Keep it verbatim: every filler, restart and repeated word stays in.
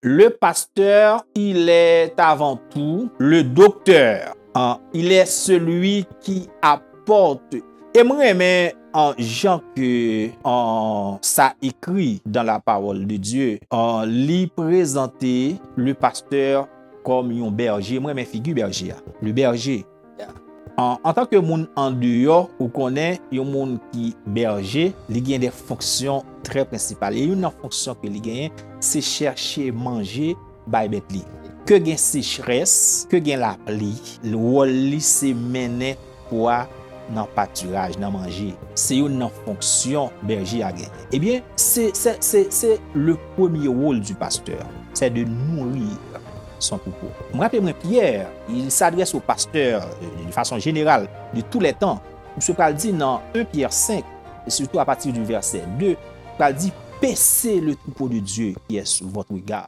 Le pasteur, il est avant tout le docteur. Hein, il est celui qui apporte. E mwen renmen an jan ke an sa ekri dans la parole de Dieu, an li prezante le pasteur kòm yon bèje. Mwen renmen figi bèje a. Le bèje. An, antanke moun andeyò, ou konnen yon moun ki bèje, li gen de fonksyon trè prensipal. E youn nan fonksyon ke li genyen, se chèche manje bay bèt li. Ke gen sechrès, ke gen lapli, wòl li se mennen pwa nan patiraj, nan manje. Se youn nan fonksyon bèje a genyen. Ebyen, se, se, se, se le premier rôle du pasteur, c'est de nourrir son troupeau. M raple mwen Pyè, il s'adresse au pasteur euh, de façon générale de tous les temps. Misye pral di nan en Pyè senk, et surtout à partir du verset deux, pral di, paissez le troupeau de Dieu qui est sous votre regard.